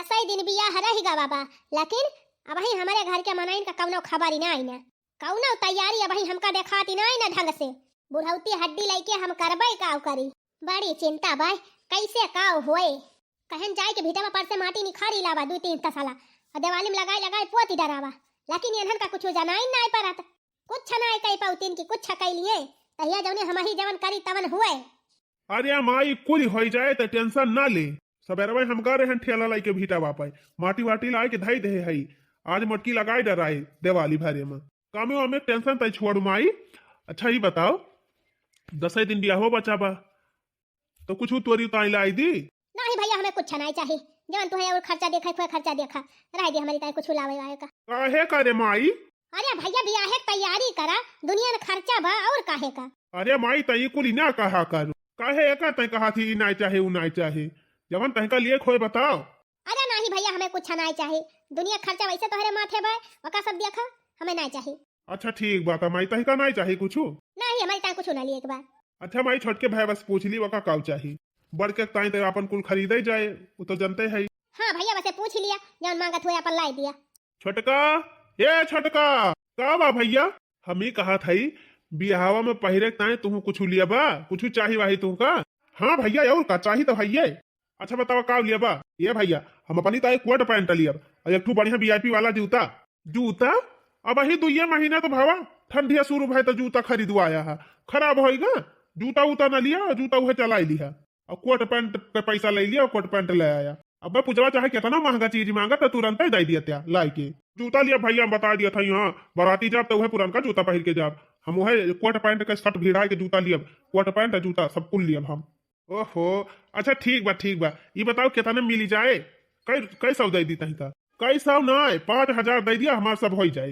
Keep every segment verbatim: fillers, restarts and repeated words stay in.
सही दिन बियाह रहि गवा बा, लेकिन अबहीं हमरे घर के मनइन का कउनो खबर ही नाहीं ना, कउनो तैयारी अबहीं हमका देखात ही नाहीं ना ढंग से। बुढ़ौती हड्डी लइके हम करबइ काउ करी। बड़ी चिंता बा, कइसे काउ होए। कहन जाए के भिटवा पर से माटी निखारी लावा दुइ तीन तसला, अउर देवाली में लगाइ लगाइ पोती डरावा, लेकिन एनहन का कुछु जनाइन नाहीं परत। कुछ नाहीं कइ पउतिन कि कुछ कइ लिए, तहिया जउने हमहीं जवन करी तवन हुए। अरे माई, कुल होइ जाए त tension ना ले। सबेरवे हम गए रहन ठेला लइके भीटा बापा, माटी वाटी लाइके धइ देहे हई। आज मोटकी लगाइ डराए देवाली भरे में। कामे वामे tension तइ छोड़ माई। अच्छा, ई बताओ, दसइ दिन बियाहो बचा बा, तो कुछ तोरी ताई लाई दी? नाहीं भइया, हमें कुछ नाहीं चाही। जवन तुहे अउर खर्चा देखइ, खोए खर्चा देखा, रह दे हमरी ताई कुछ लावे वावे का। काहे का रे माई? अरे भइया, बियाहे के तैयारी करा, दुनिया में खर्चा बा, अउर काहे का? अरे माई, तई कुल ना कहा कर, काहे एका तय कहा थी, ई नाय चाहे, ऊ नाय चाहे, जवन तहका लिए खोए बताओ। अरे नाहीं भइया, हमें कुछ नाय चाही, दुनिया खर्चा वइसे तोहरे माथे बा, वका सब देखा, हमें नाय चाही। अच्छा ठीक बा, त माई तहका नाय चाही कुछु? नाहीं, हमरी ताई कुछु ना लिए के बा। अच्छा माई, छोटके भाई बस पूछ ली, वका काउ चाही, बड़के ताई त आपन कुल खरीदे जाए, उ तो जनते है। हाँ भइया, बसे पूछ लिया, जवन मांगत हुए आपन लाई दिया। छोटका, ए छोटका, का बा भइया? हम ई कहत हई, बियाहवा में पहिरे के ताई तुहू कुछु लिया बा? कुछु चाही वाही तुहका? हाँ भइया, अउर का चाही त भइया। अच्छा बतावा, का लिया बा? ए भइया, हम अपनी ताई कोट पैंट लियब, अउर एक ठू बढ़िया VIP वाला जूता। जूता? अबहीं दुइये महीना त भवा, ठंडिया शुरू भय त जूता खरीदवाया है, खराब होइगा। जूता उता न लिया, जूता उहे चलाई लिहा। अउर कोट पैंट के पैसा लइ लिया, कोट पैंट लइ आया। अबे पूजवा चाहे केतना महंगा चीज मांगा त तुरंतइ दइ दिया त्या लाइके। जूता लिया भइया, हम बताइ दिया था, हाँ, बराती जाब त उहे पुरनका जूता पहिर के जाब। हम उहे कोट पैंट के शर्ट भिड़ाइ के जूता लियब, कोट पैंट, जूता सब कुल लियब हम। ओहो, अच्छा ठीक बा, ठीक बा। ई बताओ केतना मिली जाए, कई, कई सौ दइ दी तहीं त? कई सौ नाय, पाँच हजार दइ दिया, हमार सब होइ जाए।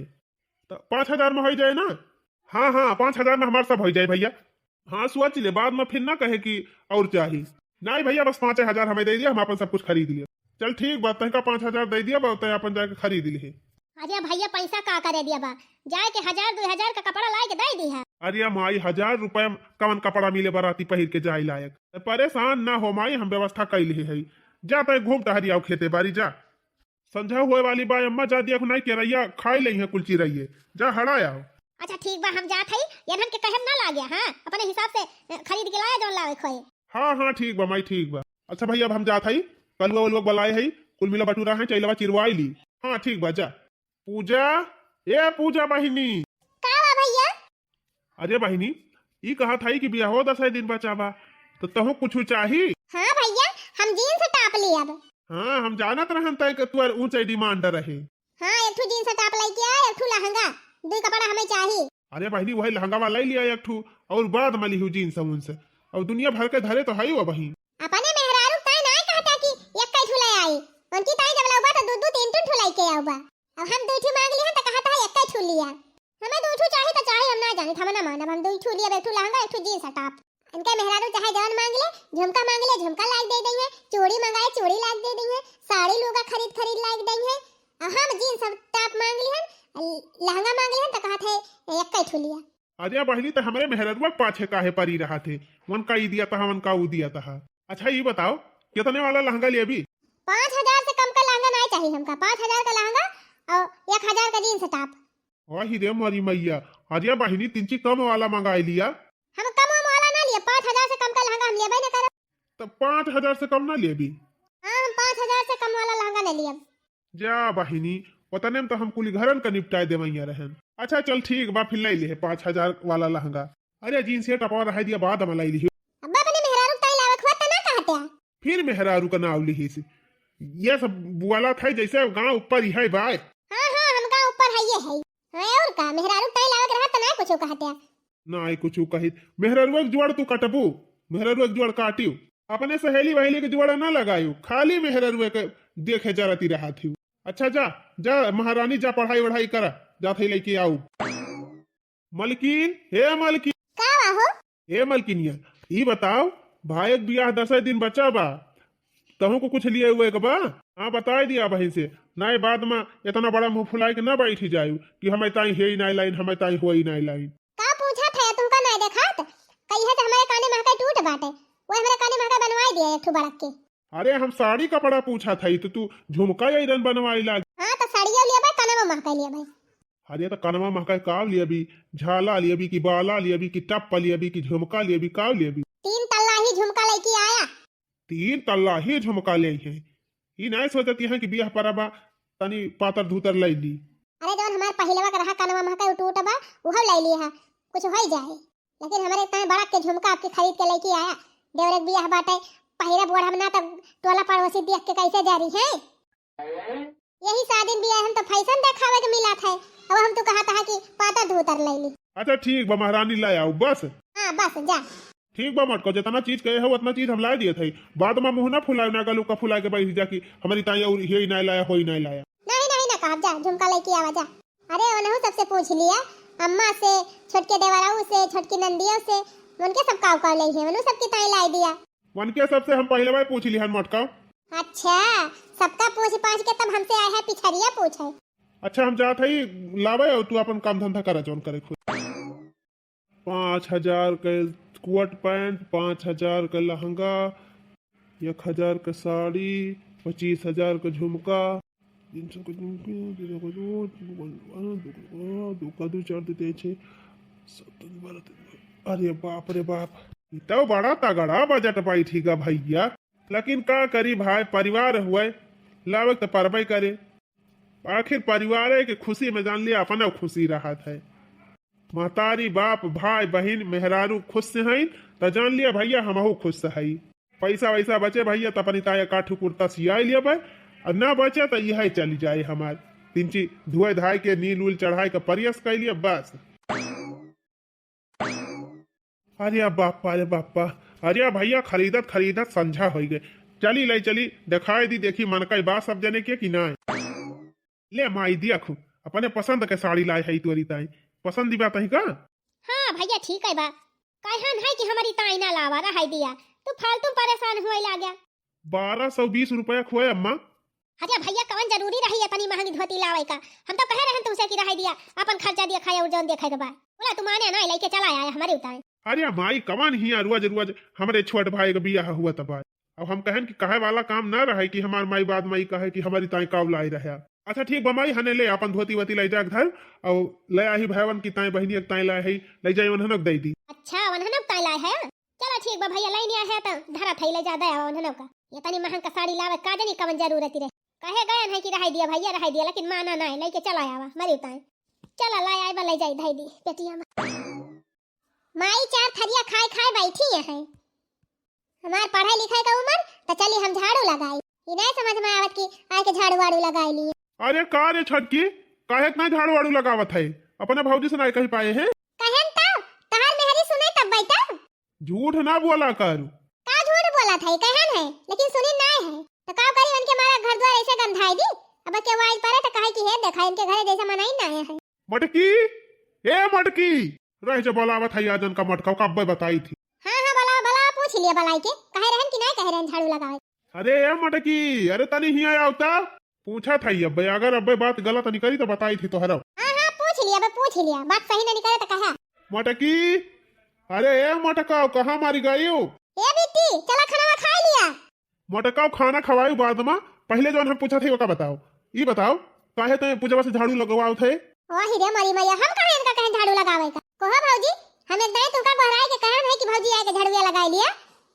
त पाँच हजार में होइ जाए ना? हाँ, हाँ, पाँच हजार में हमार सब होइ जाए भइया। हाँ, सोच ले, बाद में फिर ना कहे कि अउर चाही। नाहीं भइया, बस पाँचे हजार हमें दइ दिया, हम आपन सब कुछ खरीद लिया। चल ठीक बा, तहका पाँच हजार दइ दिया बा, तय आपन जाके खरीद लिहे। अरे भइया, पैसा का करे दिया बा? जाए के हजार दुइ हजार का कपड़ा लाइ के दइ दिहा। अरे माई, हजार रुपया में कवन कपड़ा मिले बराती पहिर के जाए लायक? परेशान ना हो माई, हम व्यवस्था कइ लिहे हई। जा तय घूम टहरी आउ खेते बारी जा। संझा होए वाली बा अम्मा, जा दिया नाई केरइया खाइ लइहे कुल चिरइये। जा हड़ा आउ। अच्छा ठीक बा, हम जात हई, एनहन के कहेम ना लागे, हाँ, अपने हिसाब से, अ, खरीद के लाया जवन लावे खोए। हाँ, हाँ, ठीक बा माई, ठीक बा। अच्छा भइया, अब हम जात हई, कलुआ वलुआ बलाए हई, कुल मिला बटुरा है, चइलवा चिरवाइ ली। हाँ, ठीक बा, जा। पूजा, ए पूजा बहिनी। का बा भइया? अरे बहिनी, ई कहत हई कि बियाहो दसइ दिन बचा बा, त तहूँ कुछु चाही? हाँ भइया, हम जींस टॉप लियब। हाँ, हम जानत रहन तय कि तुअर ऊँचे demand रहे। हाँ, एक ठू जींस टॉप लइके आ, एक ठू लहंगा, दुइ कपड़ा हमें चाही। अरे बहिनी, उहे लहंगा वाला लइ लिया एक ठू, अउर बाद में लिहू जींस उंस। अउर दुनिया भर के धरे तो हई वो बहिन। अपने मेहरारू ताई नाय कहता कि एक्कै ठू ले आई, उनकी ताई जब लउबा तो दू दू तीन तीन ठू लइके आउबा। अब हम दुइ ठू मांग लिहन त कहत है एक्कै ठू लिया। हमें दुइ ठू चाही त चाही, हम ना जानी, हम ना मानब। हम दुइ ठू लियब, एक ठू लहंगा, एक ठू जींस टॉप। इनके मेहरारू चाहे जवन मांग ले, झुमका मांग ले, झुमका लाइके दइ दइहे, चूड़ी मंगाए, चूड़ी लाइके दइ दइहे, साड़ी लुगा खरीद खरीद लाइके दइहे। आ हम जींस टॉप मांग लिहन, लहंगा मांग लिहन त कहत है एक्कै ठू लिया। अरे बहिनी, त हमरे मेहररुआ के पाछे काहे परी रहत हे? वन का ई दिया तहा, वन का ऊ दिया तहा। अच्छा, ई बताओ, कितने वाला लहंगा लेबी? पाँच हजार से कम का लहंगा नाय चाही हमका। पाँच हजार का लहंगा अउर एक हजार का जींस टॉप। अहि रे मोरी मइया, अरे बहिनी, तिनची कम वाला मंगाइ लिया। हम कम वाला ना लिए, पाँच हजार से कम का लहंगा हम लेबे न करब। त पाँच हजार से कम ना लेबी? हाँ, हम पाँच हजार से कम वाला लहंगा ना लियब। जा बहिनी, ओतने में तो हम कुली घरन का निपटाए देवइया रहन। अच्छा चल ठीक बा, फिर लइ लिहे पाँच हजार वाला लहंगा। अरे जींस टॉपवा रहे दिया, बाद में लइ लिहे। अब्बा अपने मेहरारू के ताई लावे खुआ त ना कहत्या। फिर मेहरारू का नाव लिहिस। ये सब बोलत है जैसे गांव ऊपर ही है बाय। हाँ, हाँ, हम गांव ऊपर है ये है। हाँ, अउर का, मेहरारू के ताई लावे के रहत त ना कुछ कहत्या। नाहीं कुछु कहित। मेहररुआ के जुआड़ तू कटबू, मेहररुआ के जुआड़ काटियो। अपने सहेली वहेली के जुआड़ ना लगायो, खाली मेहररुआ के देखे जरती रहत हियो। अच्छा जा, जा महारानी जा, पढ़ाई वढ़ाई करा, जात ही लइके आऊ। मलकिन, हे मलकिन। का बा हो? हे मलकिनिया, ई बताओ, भाई के बियाह दसे दिन बचा बा, तहूँ को कुछ लिए हुए के बा? हाँ, बताइ दिया बहिन से, नाहीं बाद में इतना बड़ा मुँह फुलाइ के ना बैठी जायु कि हमें ताई हे ही नाहीं लाइन, हमें ताई हो ही नाहीं लाइन। का पूछत है, तुमका नाहीं देखात? कहिए तो हमरे काने महका टूट बाटे, वो हमरे काने महका बनवाइ दिया एक ठो बड़क के। अरे हम साड़ी कपड़ा पूछत हई, तो तू झुमका अइरन बनवाई लाग। हाँ, तो साड़िया लेबे, कनवा महका लेबे। अरे तो कनवा महका का लेबी, झाला लेबी कि बाला लेबी कि टप्पा लेबी कि झुमका लेबी, का लेबी? तीन तल्ला ही झुमका लइके आया। तीन तल्ला ही झुमका लेइहे। ई नाहीं सोचत हैं कि बियाह परबा, तनी पातर धूतर लइ ली। अरे जवन हमार पहिलवा के रहा कनवा महका उ टूट बा, उहो लइ ली है, कुछ होइ जाए। लेकिन हमरे इतना बड़ा के झुमका आपके खरीद के लइके आया, देवरे के बियाह बाटे, पहिरब ओढ़ब ना त टोला पड़ोसी देख के कैसे जरी है। यही शादी बियाह हम तो फैशन देखावे के मिलत है, अब हम तो कहत है कि पातर धूतर लइ ली। अच्छा ठीक बा महारानी, लइ आउ बस। हाँ बस जा। ठीक बा मटको, जितना चीज कहे हो उतना चीज हम लाइ दियत हई। बाद मा मुँह ना फुलाए, ना गलू का फुलाए के बैठ जा कि हमरी ताई अउर ये नाहीं लाया, होई नाहीं लाया। नहीं नहीं ना कहब, जा झुमका लइके आवा जा। अरे ओनहु सबसे पूछ लिया, अम्मा से, छोटके देवराऊ से, छोटकी नंदियों से, उनके सब काव काव लइहे, उनहु सबके ताई लाइ दिया। उनके सबसे हम पहिलवा ही पूछ लिहन मटका। अच्छा, सबका पूछ पाछ के तब हमसे आए है पिछरिया पूछे। अच्छा हम जात हई लावे, अउर तू अपन काम धंधा करा जौन करे खुद। पाँच हजार के कोट पैंट, पाँच हजार के लहंगा, एक हजार के साड़ी, पच्चीस हजार के झुमका, तीन सौ के झुमका, तीन सौ के झुमका, दो का दो, चार दो, तीन छः, सात दो, बारह, तेरह। अरे बाप रे बाप, ई तो बड़ा तगड़ा बजट बैठी गा भइया। लेकिन का करी भाई, परिवार हुए, लावे तो परबे करे। आखिर परिवारे के खुशी में जान लिया अपना खुशी रहत है। महतारी, बाप, भाई, बहिन, मेहरारू खुश से हईन, त जान लिया भइया हमहू खुश से हई। पैसा वैसा बचे भइया, त अपनी ताया काठू कुर्ता सियाई लिया भाई, और ना बचे त यही चली जाए हमार। तिनची धोए धाए के नील उल चढ़ाए के प्रयास कर लिया बस। अरे बापा, अरे बापा, अरे भइया खरीदत खरीदत संझा होइ गए। चली लइ चली, देखाए दी, देखी मन का बा सब जने के कि नाहीं। ले माई, देखु, अपने पसंद के साड़ी लाए हई तोरी ताई। पसंद बा तही का? हाँ भइया, ठीक है बा। कहन है कि हमरी ताई ना लावा, रहाई दिया। तू फालतू परेशान हुए लाग्या। बारह सौ बीस रुपया खोए अम्मा। अरे भइया, कवन जरूरी रही इतनी महंगी धोती लावे का? हम तो कहे रहन तुमसे कि रहाई दिया, अपन खर्चा दिया, खाए और जौन देखे के बा। बोला, तू माने ना, लइके चला आया हमरी ताई। अरे माई, कवन हिया रोज रोज हमरे छोट भाई के बियाह हुआ तब। अब हम कहन कि कहे वाला काम ना रहे कि हमार माई बाद माई कहे कि हमरी ताई काव लाई रहे। अच्छा ठीक बा माई, हने ले अपन धोती वोती लइ जा घर, और लइ आही भैवन की ताई बहिनी एक ताई लाए है, लइ जाए उन्हन दे दी। अच्छा, उन्हन ताई लाए है? चला ठीक बा भइया, लइ नहीं आए है तो धरा थाई लइ जा दे आवा उन्हन का। इतनी महंग का साड़ी लावे का जनी कवन जरूरत रहे। कहे गयन है कि रहाई दिया भइया, रहाई दिया, लेकिन माना ना है, लइके चला आवा हमरी ताई। चला लाए आए बा, लइ जाई धाई दी पेटिया में। माई चार थरिया खाए खाए बैठी है। हमार पढ़ाई लिखाई का उम्र, त चली हम झाड़ू लगाई। ई नहीं समझ में आवत कि आए के झाड़ू वाड़ू लगाई ली। अरे का रे छोटकी, काहे इतना झाड़ू वाड़ू लगावत है? अपने भौजी से नहीं कही पाए है? कहन त, तहार मेहरी सुने तब बैठा। झूठ ना बोला कर। का झूठ बोला था, कहन है, लेकिन सुनी नहीं है। तो का करी, उनके मारा घर द्वार ऐसे गंधाई दी। अब के वाइज परे तो कहे कि हे देखा, इनके घरे जैसे मनाई ना है। मटकी, ए मटकी, रह जो बोलावत है, आज उनका मटका का अब्बे बताई थी। हाँ, हाँ, बोला, बोला, पूछ लिया बलाई के, कहे रहन कि नहीं कहे रहन झाड़ू लगावे। अरे ए मटकी, अरे तनी हिया आवता, पूछा था अब्बे, अगर अब्बे बात गलत निकली तो बताई थी तोहरा। हाँ, हाँ, पूछ लिया, अबे पूछ लिया, बात सही नहीं निकले तो कहा। मटकी, अरे ए मटका, कहाँ मारी गई हो? ए बिट्टी, चला खाना खा लिया। मोटका खाना खवाई बाद मा, पहिले जौन हम पूछत हई ओका बताओ। ई बताओ, काहे तैं पूजवा से झाड़ू लगवावत है? ओ हिरे मोरी मैया, हम कहाँ इनका कहेन झाड़ू लगावे का? कहो भौजी, हम एक दाई तुमका गोहराए के कहन है कि भौजी आए के झाड़ुआ लगाए लिया,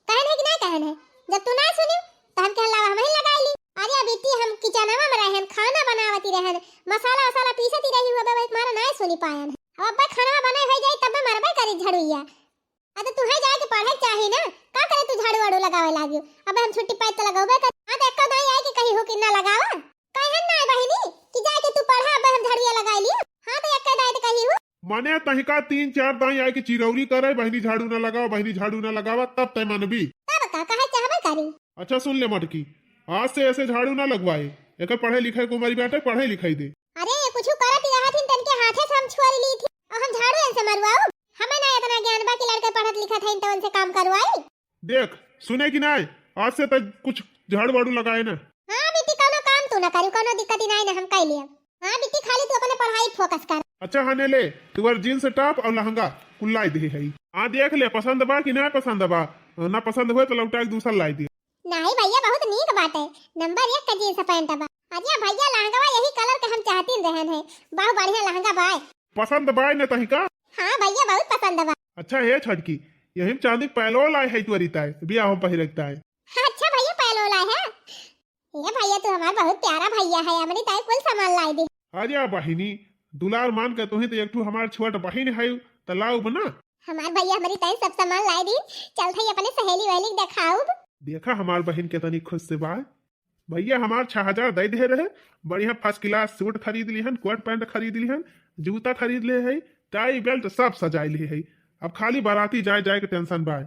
कहन है कि नहीं कहन है? जब तू ना सुनी तो हम कहन लावा हम ही लगाए ली। अरे बिट्टी, हम किचनवा में रहन, खाना बनावती रहन, मसाला वसाला पीसती रही हुआ, बे मारा नहीं सुनी पायन है। अब अब्बे खाना बनाए हो जाई तब मरबे करी झाड़ुआ। अरे तुहे जाए के पढ़े के चाही ना, का करे तू झाड़ू वाड़ू लगावे लागियो? अबे हम छुट्टी पाई त लगावे कर। हाँ तो एक्का दाई आए के कही हो कि ना लगावा। कहन ना बहिनी कि जाए के तू पढ़ा, अबे हम झाड़ुआ लगाई लियो। हाँ तो एक्का दाई तो कही हो। माने तहिका तीन चार दाई आए के चिरौरी करे, बहिनी झाड़ू ना लगावा, बहिनी झाड़ू ना लगावा, तब तय मनबी। तब का कहे चाहबे करी। अच्छा सुन ले मटकी, आज से ऐसे झाड़ू ना लगवाए, एकर पढ़े लिखे के उमर बाटे, पढ़े लिखाई दे। अरे ये कुछ करत रहा थी, तनके हाथे से हम छोड़ ली थी और हम झाड़ू इनसे मरवाऊ। हमें ना इतना ज्ञान बा कि लड़के पढ़त लिखत है, तो उनसे काम करवाई। देख, सुने कि नहीं, आज से तक कुछ झाड़ू वाड़ू लगाए ना। हाँ बिट्टी, कोनो काम तू ना करू, कोनो दिक्कत ही नहीं ना, हम कह लिया। हाँ बिट्टी, खाली तू अपने पढ़ाई फोकस कर। अच्छा हने ले, तुअर जींस टॉप और लहंगा कुल लाई दे है। हाँ देख ले, पसंद बा कि ना पसंद बा, ना पसंद हुए तो लौटा के दूसर लाई दे। नाही भैया, बहुत नीक बाटे, नंबर एक का जींस पैंट बा। अरे भैया, लहंगवा यही कलर के हम चाहतीन रहन है, बहुत बढ़िया लहंगा बाय। पसंद बाय न तही का? हाँ भैया, बहुत पसंद बा। अच्छा हे छोटकी, यही में चांदी के पायलो लाए है तोरी ताई, बियाह में पहिरे के ताई। अच्छा भैया, पायलो लाए है। ए भैया, तू हमार बहुत प्यारा भैया है, हमरी ताई कुल सामान लाई दी। अरे बहिनी, दुलार मान के तुही तो एक ठू हमार छोट बहिन है, त लाउब ना। हमार भैया हमरी ताई सब सामान लाई दी, चलत है अपने सहेली वहेली के देखाउब। देखा हमार बहिन कितनी खुश से बा। भैया हमार छह हजार दे दे रहे, बढ़िया फर्स्ट क्लास सूट खरीद लिहन, कोट पैंट खरीद लिहन, जूता खरीद ले है, टाई बेल्ट सब सजाई ले है। अब खाली बाराती जाए जाए के टेंशन बा।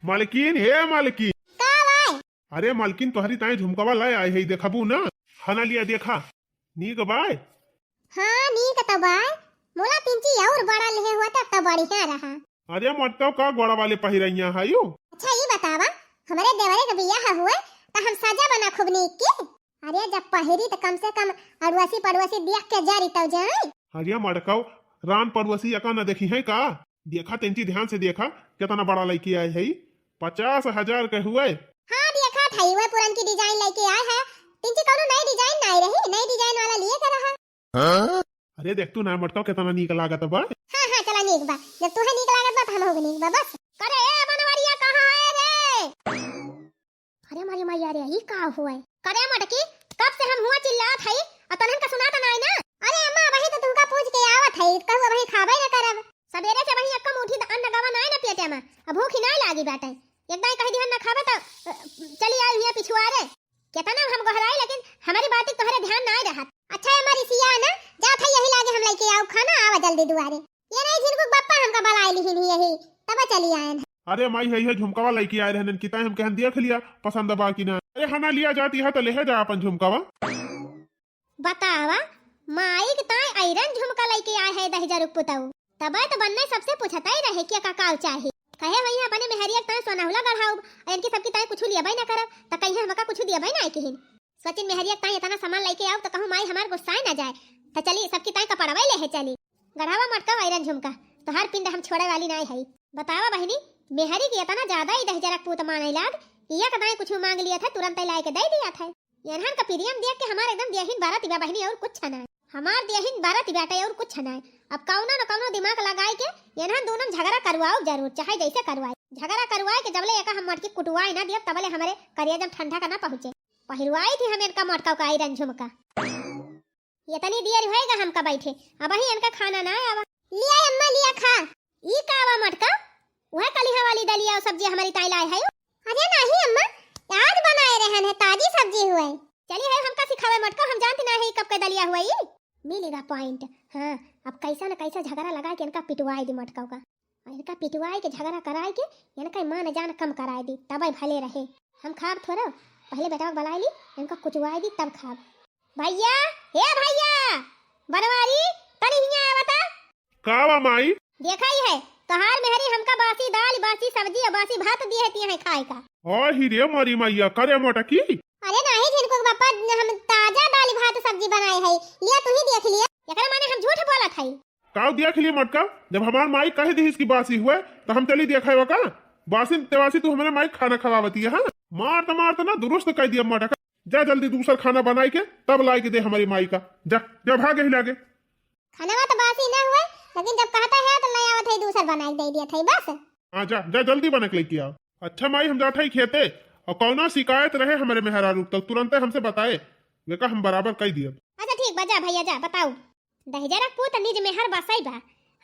मालकिन, हे मालकिन। का बाय? अरे मालकिन, तोहरी ताई झुमकवा लाए आए है, देखबू ना? हना लिया देखा, नीक बाय? हाँ, नीक तो बाय। मोला तिनची और बड़ा लेहे हुआ तब तो बढ़िया रहा। अरे मोटकव, का गोड़ा वाले पहिरैया है यू? अच्छा ई बतावा, हमरे देवरे के बियाह हुए त हम सजा बना खूब नीक के। अरे जब पहिरी त कम से कम अड़ोसी पड़ोसी देख के जरी तब जाए। अरे मोटकव, रान पड़ोसी एका न देखी है का? देखा तेंची ध्यान से देखा, कितना बड़ा लइके आए है, पचास हजार के हुए। हाँ देखा था, वह पुरनकी डिजाइन लइके आए है। तेंची कौनो नई डिजाइन नाई रही, नई डिजाइन वाला लिए के रहा। अरे देख तू ना मोटकव, कितना नीक लागत बा। हाँ हाँ, चला नीक बा, जब तुहे नीक लागत बा त हमहू के नीक बा बस। करे ए बनवरिया, कहाँ है रे? अरे मारी मैया रे, ई का हुआ है? करे मोटकी, कब से हम हुआ चिल्लात हई, आ तनहन का सुनात नाई ना? अरे अम्मा, वही तो तुमका पूछ के आवत हई, कहू वही खाबे न करब। सबेरे से वही अक्का मुठी द-, अन्न गवा नाई ना पेटे में, अब भूख ही नाई लागी बाटे। एक दाई कह दिहन ना खाबे त, अ, चली आई हिया पिछुआरे। केतना हम गोहराई, लेकिन हमारी बात तोहरे ध्यान नाई रहत। अच्छा अम्मा रिसिया ना, जात हई यही लागे हम लइके आउब खाना, आवा जल्दी दुआरे। ये नहीं झिनकू के बप्पा हमका बलाए लिहिन ही यही, तब चली आयन। अरे माई, है, है झुमकावा लइके आए रहन, किताई हम कहन देख लिया, पसंद बा कि ना। अरे हना लिया जाती है तो लेहे जा अपन झुमकावा। बतावा, माई के ताई ऐरन झुमका लइके आए है दहिजर पुतऊ। तबे तो बन्ने सबसे पूछत ही रहे कि का काव चाही। कहे वही अपने मेहरिया के ताई सोनाहुला गढ़ाउब, और इनकी सबकी ताई कुछ लियबे ना करब, त कहीं हमका कुछ दियबे ना किहिन। सोचिन मेहरिया के ताई इतना सामान लइके आउब त कहूँ माई हमार गुस्साए ना जाए। त चली सबकी ताई कपड़वा लेहे चली। गढ़ावा मोटकव ऐरन झुमका, तोहार पिंड हम छोड़े वाली नाई हई। बतावा बहिनी, मेहरी के इतना ज्यादा ही दहिजरक पूत माने लाग कि एक दाई कुछ मांग लिया था, तुरंत ही लाए के दे दिया था। एनहन का प्रेम देख के हमार एकदम देहिन बरत बा बहिनी, और कुछ ना। हमार देहिन बरत बाटे और कुछ ना। अब कौनो न कौनो दिमाग लगाए के एनहन दोनों में झगड़ा करवाओ जरूर, चाहे जैसे करवाए। झगड़ा करवाए के जबले एका हम मोटकी कुटवाए ना दियब, तबले हमरे करेजा में ठंडा का ना पहुँचे। पहिरवाई थी हम इनका मोटका का ऐरन झुमका। इतनी देर होएगा हमका बैठे, अबही इनका खाना ना आवा। लिया अम्मा, लिया खा। ई का आवा मोटका? वह कलिहा वाली दलिया और सब्जी हमारी ताई लाए है। अरे नहीं अम्मा, आज बनाए रहन है, ताजी सब्जी हुए। चली है हमका सिखावे मोटका, हम जानती ना है कब के दलिया हुआ ई। मिलेगा पॉइंट। हाँ, अब कैसा न कैसा झगड़ा लगा के इनका पिटवाए दी मोटका का। और इनका पिटवाए के झगड़ा कराए के इनका मान जान कम कराए दी, तबे भले रहे। हम खाब थोड़ा, पहले बेटवा के बुलाए ली, इनका कुचवाए दी तब खाब। भैया, हे भैया, बनवारी, तनी हियाँ आवा ता। का बा माई? देखा ही है, तोहार मेहरी हमका बासी दाल, बासी सब्जी और बासी भात दिए है, तिहे खाए का। ओ ही रे मारी मैया, करे मोटकी? अरे नाही झिनकू के बापा, हम ताजा दाल भात सब्जी बनाए है, लिया तू ही देख लिया। एकरा माने हम झूठ बोलत है। काव देख लिया मोटका, जब हमार माई कह दिहिस कि बासी हुए, तो हम चली देखे ओका। बासी तेवासी तू हमरे माई खाना खवावती है, हाँ? मार त, मार त ना दुरुस्त कह दिया मोटका। जा जल्दी दूसर खाना बनाई के तब लाई के दे हमारी माई का। जा, जा भाग यही लागे। खाना तो बासी ना हुए, लेकिन जब कहता है तो ले आवत है दूसर बनाई के दे दिया था बस। हाँ जा, जा जल्दी बना के लेके आ। अच्छा माई, हम जात है खेते, और कौनो शिकायत रहे हमारे मेहरारू तो तुरंते हमसे बताए, वेका हम बराबर कह दियब। अच्छा ठीक बा, जा भैया जा, बताऊ। दहिजरा पूत निज मेहर बसाई बा।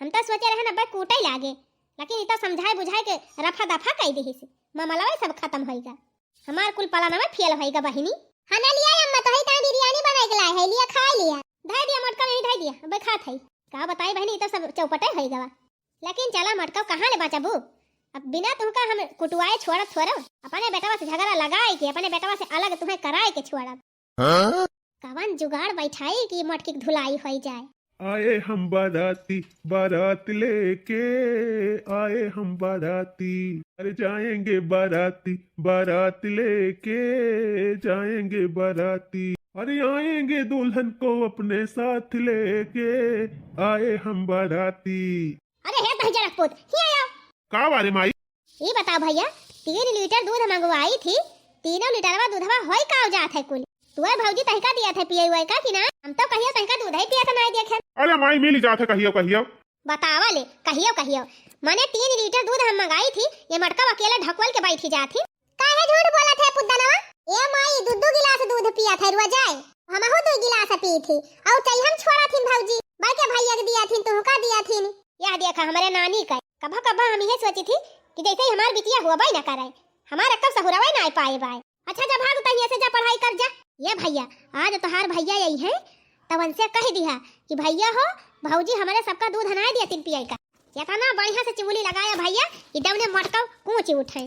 हम तो सोचे रहन अब्बे कूटे लागे, लेकिन ई तो समझाए बुझाए के रफा दफा कई दिहिस। मामला सब खत्म होइगा। हमार कुल प्लानवा फेल होइगा बहिनी। हना लिया अम्मा, तोहरी ताई बिरयानी बनाई के लाए है, लिया खा लिया। धर दिया मोटका, नहीं धर दिया, अब्बे खात है। का बताई बहिनी, ई तो सब चौपटे होइगा बा। लेकिन चला मोटका, कहाँ ले बचबू? अब बिना तुहका हम कुटुआए छोड़त थोरब। अपने बेटवा से झगड़ा लगाए के, अपने बेटवा से अलग तुहे कराए के छोड़ब। हाँ? कवन जुगाड़ बैठाई कि मोटकी के धुलाई होई जाए। आए हम बाराती, बारात लेके, आए हम बाराती, अरे जाएंगे बाराती, बारात लेके जाएंगे बाराती, अरे आएंगे दुल्हन को अपने साथ लेके, आए हम बाराती। अरे हे दहिजरा पूत, हिया आओ। का बारे माई? ई बताओ भैया, तीन लीटर दूध मंगवाई थी, तीनों लीटरवा दूधवा होई काव जात है कुल? तुअर भौजी तहिका दिया थे पिए उए का कि ना? हम तो कहियो तहिका दूध ही पिए तो नाई देखे। अरे माई, मिल जात है कहियो कहियो। बतावा ले, कहियो कहियो। मने तीन लीटर दूध हम मंगाई थी, ये मटका अकेले ढकवल के बैठी जात ही। काहे झूठ बोलत है पुद्दनवा? ए माई, दू दू गिलास दूध पिया थे रोजाए। हमहू दू गिलास पी थी। और चाही हम छोड़ा थी भौजी, बड़के भैया के दिया थी, तुहका दिया थी। यह देखा हमरे नानी का, कभा कभा हम ये सोची थी कि जैसे ही हमार बिटिया हुआ बाई ना करे, हमार अक्कल सहुरवाई ना पाए बाए। अच्छा, जा भाग, तहिया से जा, पढ़ाई कर जा। ये भैया, आज तोहार भैया यही है, तब उनसे कह दिया कि भैया हो, भौजी हमरे सबका दूध ना दिया तीन पियाई का। इतना बढ़िया से चुगली लगाया भैया कि दौने मटकाओ कूच उठे।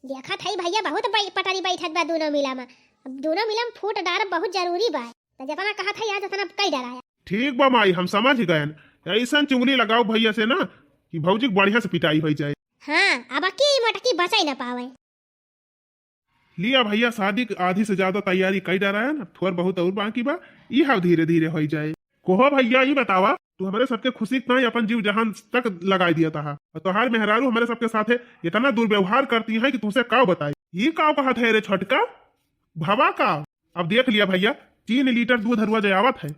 देखत है भैया, बहुत बै-, पटरी बैठत बा दोनों मिला में। अब दोनों मिला में फूट डार बहुत जरूरी बा। तो जितना कहत है आज उतना कई डराया। ठीक बा माई, हम समझ गए। ऐसा चुगली लगाओ भैया से ना कि भौजी के बढ़िया से पिटाई हो जाए। हाँ, अब की मटकी बचाई ना पावे। लिया भैया, शादी के आधी से ज्यादा तैयारी कई डरा है ना, थोड़ बहुत और बाकी बा, ई हाव धीरे धीरे होई जाए। कोहो भैया, ई बतावा, तू हमरे सबके खुशी के ताई अपन जीव जहान तक लगाई दिया था, और तोहार मेहरारू हमरे सबके साथे इतना दुर्व्यवहार करती है कि तुमसे का बताई। ई का कहत है रे छोटका, भवा का? अब देख लिया भैया, तीन लीटर दूध हरुआ जयावत है,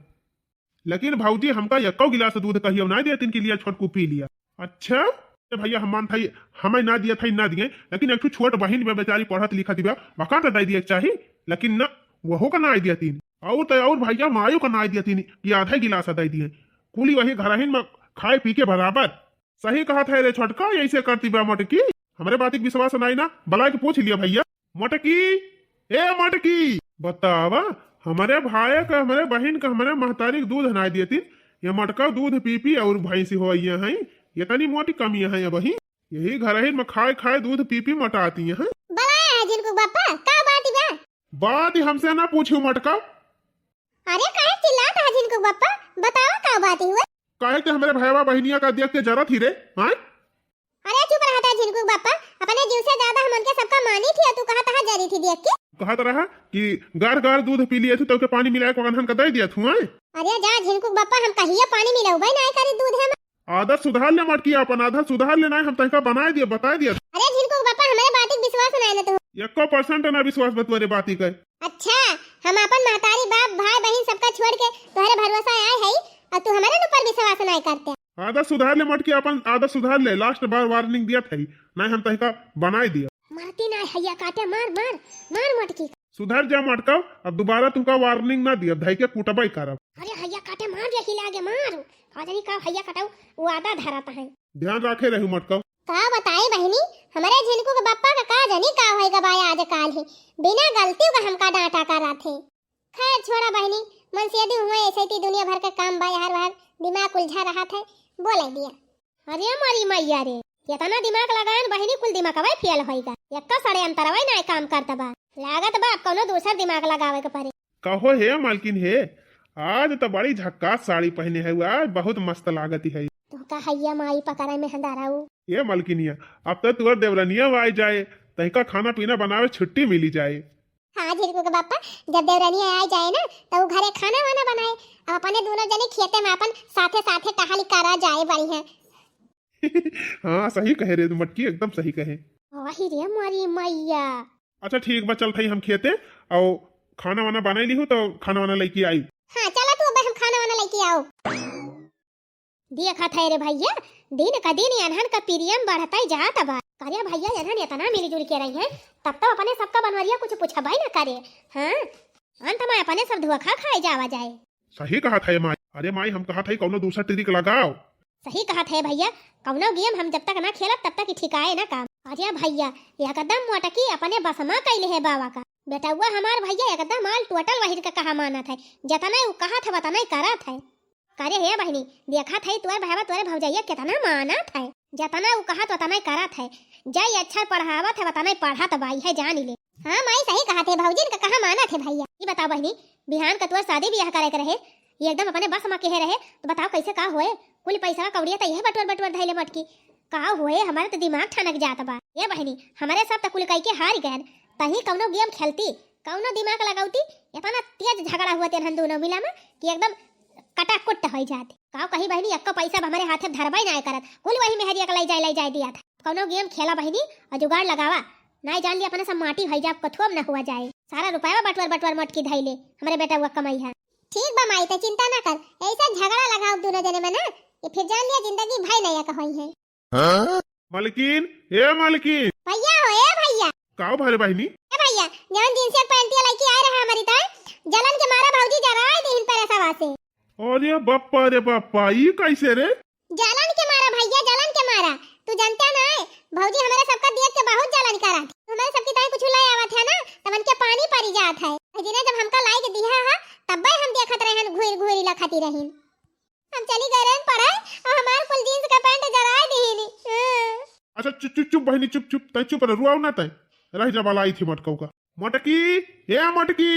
लेकिन भौजी हमका एको गिलास दूध कहियो ना देतिन कि लिया छोटकू पी लिया। अच्छा, ए भैया, हम मानत हई, हमें ना दिया था, ना दिए, लेकिन एक ठो छोट बहिन बा बेचारी, पढ़त लिखत बा, वका तो दे दिए के चाही, लेकिन ना, वहू का ना दिया तीन। और तो और भैया, मायो का ना दिया तीन कि आधा गिलास दे दिए। कुली वही घरहिन में खाए पी के बराबर। सही कहत है रे छोटका, ऐसे करती बा मोटकी। हमरे बात के विश्वास नाई ना, बलाय के पूछ लिया भैया। मोटकी, ए मोटकी, बतावा, हमरे भाई का, हमरे बहिन का, हमरे महतारी के दूध नाई देती, ये मोटका दूध पी पी और भैंसी हो ये हैं, ये तनी मोटी कमी है अबही, यही घरहिन में खाए खाए दूध पी पी मोटाती हैं। बलाया है झिनकू बापा, का बात बा? बात हमसे ना पूछू मोटका। अरे काहे चिल्लात है झिनकू बापा, बतावा का बात हुआ? काहे के हमरे भैया बहिनिया का देख के जरत ही रे, हाँ? अरे चुप रहत है झिनकू बापा, अपने जीव से ज्यादा हम उनके सबका मानी थी और तू कहा तहा जरी थी देख के। कहत रहा कि गार गार दूध पी लिए थी तो के पानी मिलाए के वगनहन का दे दिया थू, हैं? अरे जा झिनकू बापा, हम कहिए पानी मिलौबे ना करी दूध में। आदत सुधार ले मोटकी, अपन आदत सुधार ले, नाई हम तहका बनाए दिए, बताए दिए। अरे झिनकू बापा, हमरे बात के विश्वास नाई ना तू। एको percent ना विश्वास बा तोरे बाती के। अच्छा, हम अपन महतारी बाप भाई बहिन सबका छोड़ के तोहरे भरोसा आए हई और तू हमरे ऊपर विश्वास नाई करते। आदत सुधार ले मोटकी, अपन आदत सुधार ले, last बार warning दिया था, नाई हम तहका बनाए दिया। मारती नाई हैया काटे, मार मार मार मोटकी। सुधर जा मोटका, अब दोबारा तुमका warning ना दिया, धई के कुटबई करब। अरे हैया काटे मार रे, हिला के मार। का जानी का हैया काटऊ, वो आधा धरत है। ध्यान राखे रहू मोटका। का बताई बहिनी, हमरे झिनकू के बप्पा का का जानी का होई गवा आजकाल ही, बिना गलती का हमका डांटा करत है। खैर छोड़ा बहिनी, मन से यदि हुए ऐसे ही दुनिया भर के काम बा, यार बाहर दिमाग उलझा रहत है, बोले दिया। अरे मोरी मैया रे, केतना दिमाग लगाएन बहिनी, कुल दिमागवे fail होई गा। एक्का षड्यंत्रवे नाय काम करत बा। लागत बा अब कौनो दूसर दिमाग लगावे के पड़े। कहो हे मालकिन हे, आज तो बड़ी झक्कास साड़ी पहने है, आज बहुत मस्त लागत है। तो का हैया माई पकड़े में हंदाराऊ। ए मालकिनिया, अब तो तुअर देवरनिया आए जाए, तहिका खाना पीना बनावे छुट्टी मिली जाए। हाँ झिनकू के बापा, जब देवरनिया आए जाए ना, तो वो घरे खाना वाना बनाए, अब अपने दोनों जने खेते में अपन साथे साथे टहली करा जाए बढ़िया। हाँ, सही कहे रे मोटकी, एकदम सही कहे। वही रे मोरी मैया। अच्छा ठीक बा, चलत हई हम खेते, और खाना वाना बनाई ली हूँ तो खाना वाना लेके आई। हाँ चला तू, अब हम खाना वाना लेके आओ। देखत है रे भैया, दिन का दिन एनहन का प्रेम बढ़त ही जात बा। अरे भैया, एनहन इतना मिलजुल के रही है, तब तो अपने सबका बनवरिया कुछ पूछबे न करे। हाँ, अंत में अपने सब धोखा खाए जावा जाए। सही कहत है माई। अरे माई, हम कहत है कौनो दूसर ट्रिक लगाओ। सही कहत है भैया, कौनो गेम हम जब तक ना खेलब तब तक ही ठिकाए ना काम। अरे भैया, एकदम मोटकी अपने बस मा कैले है बाबा का। बेटउआ हमार भैया एकदम all total वहिर का कहा मानत है, जतना उ कहत है वतना ही करत है। करे हे बहिनी, देखत है तोर भैया तोरे भौजैया केतना मानत है, जतना उ कहत वतना ही करत है। जय अच्छा पढ़ावत है वतना ही पढ़त बाई है, जान ले। हाँ माई सही कहत है, भौजिन का कहाँ मानत है भैया। ई बताओ बहिनी, बिहान का तोर शादी बियाह करे के रहे, ये एकदम अपने बस मा केहे रहे, तो बताओ कैसे का होए? कुल पैसा कौड़िया तो यह बटोर बटोर धैले मटकी। का होए, हमारे तो दिमाग ठनक जात बा। ए बहिनी, हमारे सब तो कुल कई के हार गए, तही कौनो गेम खेलती, कौनो दिमाग लगावती, इतना तेज झगड़ा हुआ तेनहन दोनों मिला में कि एकदम कटाकुट हो जाते। का कही बहिनी, एक्को पैसा अब हमारे हाथे धरबे ना करत, कुल वही मेहरिया के लै जाए, लै जाए दिया था। कौनो गेम खेला बहिनी और जुगाड़ लगावा, नाहीं जान लिया अपने सब माटी होइ जाब, कथुआ में न हुआ जाए। सारा रुपया बटवर बटवर मोटकी धइले, हमरे बेटा हुआ कमाई है। ठीक बा माई, त चिंता ना कर, ऐसा झगड़ा लगाओ दोनों जने में ना, ये फिर जान लिया जिंदगी भई नहीं का होई है। हाँ? मलकिन, ए मलकिन। भैया हो, ए भैया। का हो भारे बहिनी? ए भैया, जवन जींस के पैंटिया लइके आए रहा हमरी ताई, जलन के मारा भौजी जराए दीहिन परेसवा से। अरे बप्पा रे बप्पा, ई कैसे रे? जलन के मारा भैया, जलन के मारा। तू जानता ना है, भौजी हमरे सबका देख के बहुत जलन करत। हमरे सबकी ताई कुछ ले आवत है ना, तब उनके पानी परी जात है। वही दिने जब हमका लाई के दिहा है, तब्बे हम देखत रहन, घूर घूर लखती रहिन। हम चली गए रहन पढ़े, और हमार कुल जींस का पैंट जराए दीहिनी। हाँ। अच्छा, चुप, चुप, चुप, बहिनी, चुप, चुप, तै चुप रह, रुआओ ना तै। रह जा, बलाई थी मटकऊ का। मटकी, ए मटकी।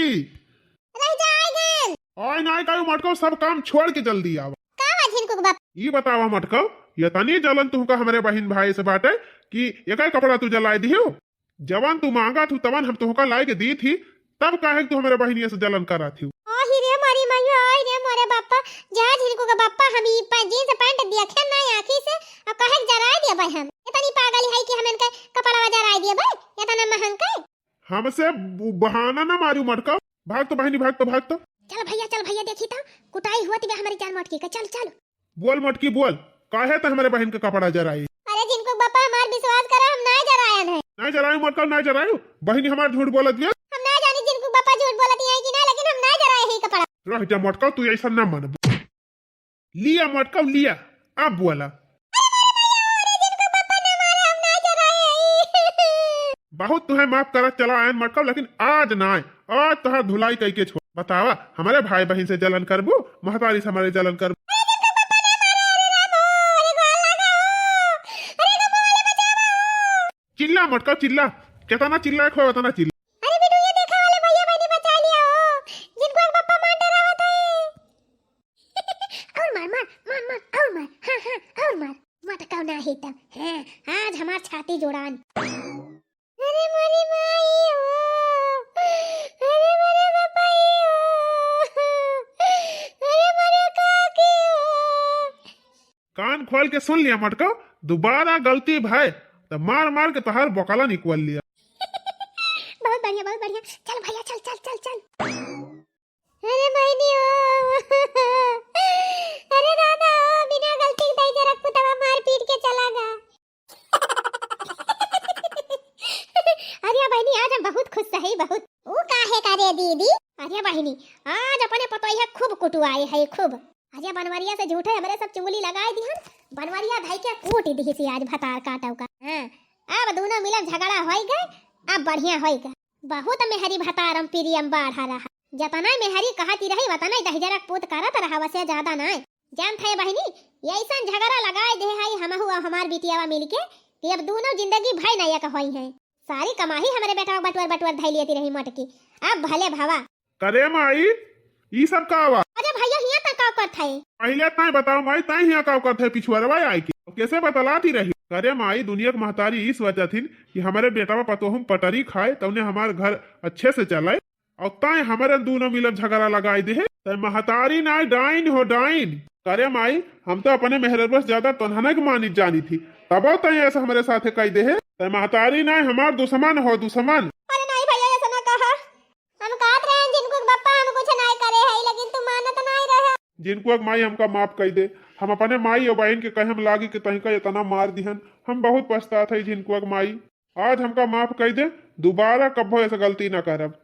रह जा, आए गन। आए ना, आए कायो मटकऊ, सब काम छोड़ के जल्दी आवा। का बा झिनकू के बाप? ई बतावा मटकऊ, ये तनी जलन तुहका हमरे बहिन भाई से बाटे कि एकर कपड़ा तू जलाए दिहो? जवन तू मांगत हू, तवन हम तोहका लाए के दीत ही, तब काहे तू हमरे बहिनिया से जलन करत हू? आही रे मोरी मैया, आही रे मोरे बापा, जा झिनकू के बापा, हम ई पै-, जींस पैंट देखे ना आँखी से, अब काहे के जराए देबै हम? इतनी पागल है कि हम इनके कपड़वा जराए देबै, इतना महंग के? हमसे ब-, बहाना ना मारू मटका, भाग तो बहिनी, भाग तो, भाग तो। चल भैया, चल भैया, देखी तो, कुटाई हुआ तिबे हमारी जान मटकी के, चल, चल। बोल मटकी बोल, काहे त हमरे बहिन के कपड़ा जराई? अरे झिनकू बापा, हमार विश्वास करा, हम नाय जरायन है। नाय जरायू मटका, नाय जरायू। बहिनी हमार झूठ बोलत बिया। हम नाय जानी झिनकू बापा झूठ बोलत है कि ना, लेकिन हम नाय जराए है कपड़ा। रह जा मटका, तू ऐसा ना मानबू। लिया मटका, लिया, अब बोला। अरे झिनकू बापा ना मारा, हम नाय जराए है। बहुत तुहे माफ करत चला आयन मटका, लेकिन आज नाय, आज तोहार धुलाई कई के छोड़। बतावा, हमरे भाई बहिन से जलन करबू, महतारी से हमरे जलन करबू? चिल्ला मटका, चिल्ला, केतना चिल्लाए के होए, ओतना चिल्ला। अरे बिटुइया, देखा वाले भैया बहिनी बचा लिया हो, झिनकू के बापा मार डरावत है। और मार, मार, मार, मार, और मार, हाँ, हाँ, और मार। मटका ना ही तब, हाँ, आज हमार छाती जोड़ान। अरे मोरी माई हो, अरे मोरे बापाई हो, अरे मोरे काकी हो। कान खोल के सुन लिया मटका, दोबारा गलती भय त मार मार के तोहार बकला निकल लिया। बहुत बढ़िया, बहुत बढ़िया। चल भैया, चल, चल, चल, चल। अरे बहिनी हो, अरे दादा हो, बिना गलती के दई जरक पुतवा मार पीट के चला गा। अरे बहिनी, आज हम बहुत खुश हई, बहुत। ऊ काहे का रे दीदी? अरे बहिनी, आज अपने पतोहिया खूब कुटुआए है, खूब। अरे बनवरिया से झूठे हमरे सब चुगली लगाए दिहन, बनवरिया धई के कूट दिहिसी आज भतार काटव का। हाँ, अब दोनों मिलन झगड़ा होई गए, अब बढ़िया होई गए। बहुत मेहरी भतारम प्रियम बाढ़ा रहा। जतना मेहरी कहती रही, वतना दहिजरक पूत करत रहा, वसे ज्यादा नाय। जानत है बहिनी, ये ऐसन झगड़ा लगाए दे है हमहू और हमार बिटियावा मिलके कि अब दोनों जिंदगी भई ना एक होई है। सारी कमाही हमरे बेटवा बटुअर बटुअर धई लेती रही मटकी। अब भले भवा। करे माई, ई सब का बा? अरे भैया, हियां तक का करत है? पहिले ताई बताओ माई, ताई हियां का करत है पिछुअरवा आए के? कैसे बतलाती रही? करे माई, दुनिया के महतारी ई सोचत हिन कि हमरे बेटवा पतोहू में पटरी खाए, तउने हमार घर अच्छे से चले। और ताई हमरे दोनों मिलन झगड़ा लगाई दे है। ताई महतारी नाय, डाइन हो डाइन। करे माई, हम तो अपने मेहररुआ से ज्यादा तोन्हने के मानित जानी थी, तबो ताई ऐसा हमरे साथे कई दे है। ताई महतारी नाय, हमार दुश्मन हो दुश्मन। अरे नाय भैया, ऐसा ना कहा। हम कहत रहे झिनकू के बप्पा, हम कुछ नाय करे हई, लेकिन तू मानत नाय रहे। झिनकुआ के माई, हमका माफ कई दे। हम अपने माई और बहिन के कहे हम लागी कि तहिका इतना मार दिहन। हम बहुत पछतात हई झिनकुआ के माई। आज हमका माफ कई दे, दोबारा कब्बो ऐसा गलती ना करब।